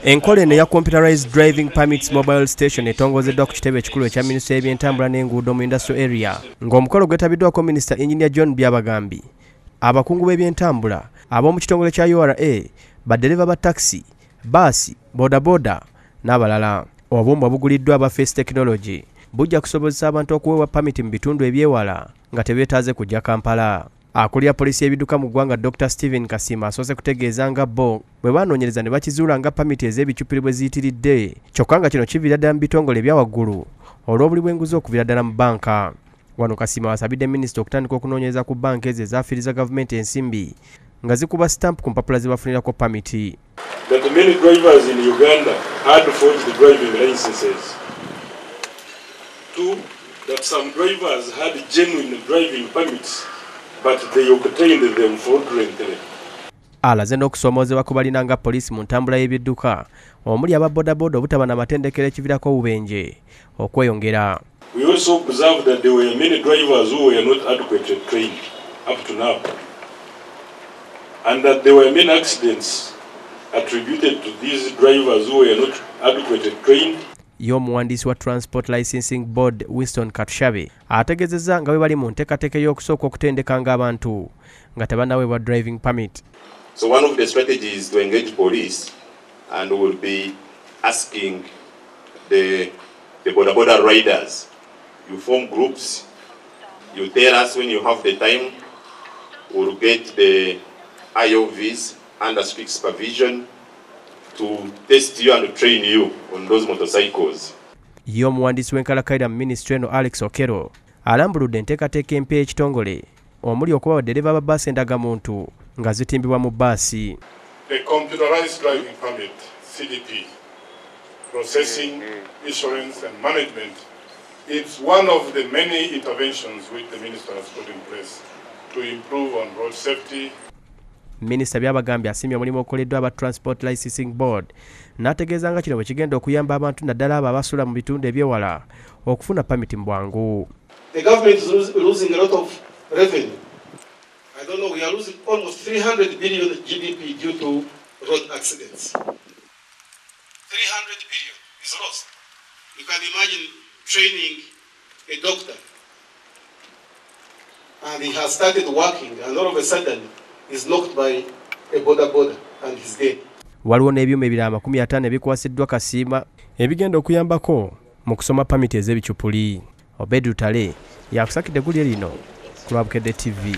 Enkola eno eya Computerized Driving Permits Mobile Station etongozeddwa ku kitebe ekikulu ekya minisitule y'ebyentambula n'enguudo mu Industrial Area, ng'omukolo gwetabiddwako Minisita Engineer John Byabagambi, abakungu b'ebyentambula ab'omu kitongole kya URA, baddereva ba takisi, baasi, bodaboda n'abalala. Obuuma buguliddwa aba Face Technology bujja kusobozesa abantu okuweebwa pamiti mu bitundu ebyewala nga tebeetaaze kujja Kampala. Akulira poliisi y'ebidduka mu ggwanga Dr. Stephen Kasiima asoose kutegeeza nga bo bwe banoonyereza ne bakizuula nga pamiti ez'ebicupuli bwe ziyitiridde, kyokka nga kino kiviira ddala mu bitongole ebya waggulu olw'obuli bw'enguzi okuviira ddala mu bbanka. Wano Kasiima wasabidde minisita okutandika okunoonyereza ku bbanka ezo ezaafiiriza gavumenti ensimbi nga zikuba sitampu ku mpapula ze bafunirako pamiti. That many drivers in Uganda had forged driving licenses. Two, that some drivers had genuine driving permits, but they obtained them fraudulently. Alaze n'okusoomoozebwa ku balina nga poliisi mu ntambula y'ebidduka omuli aba bodaboda obutaba na matendekero ekiviirako obubenje okweyongera. We also observed that there were many drivers who were not adequately trained up to now, and that there were many accidents attributed to these drivers who were not adequately trained. Ye omuwandiisi wa Transport Licensing Board Winston Katushabe ategeezezza nga bwe bali mu nteekateeka ey'okusooka okutendekanga abantu nga tebannaweebwa driving permit. So one of the strategies is to engage police, and we will be asking the boda boda riders, you form groups, you tell us when you have the time, we'll get the IOVs under strict supervision to test you and train you on those motorcycles. Ye omuwandiisi w'enkalakkalira mu minisitule eno Alex Okello alambuludde enteekateeka empya y'ekitongole omuli okuba baddereeva ba bbaasi endagamuntu nga zitimbibwa mu bbaasi. The Computerized Driving Permit, CDP, processing, issuance and management is one of the many interventions which the minister has put in place to improve on road safety. Minisita Byabagambi asiimye omulimu ogukoleddwa aba Transport Licensing Board n'ategeeza nga kino bwe kigenda okuyamba abantu naddala abo abasula mu bitundu ebyewala okufuna pamiti mu bwangu. The government is losing a lot of revenue. I don't know, we are losing almost 300 billion GDP due to road accidents. 300 billion is lost. You can imagine training a doctor and he has started working and all of a sudden is knocked by a boda boda and he's dead. Waliwo n'ebyuma ebirala 50 ebikwasiddwa Kasiima ebigenda okuyambako mu kusoma pamiti ez'ebicupuli. Obed Lutale yakusakidde eggulire lino ku lwa Bukedde TV.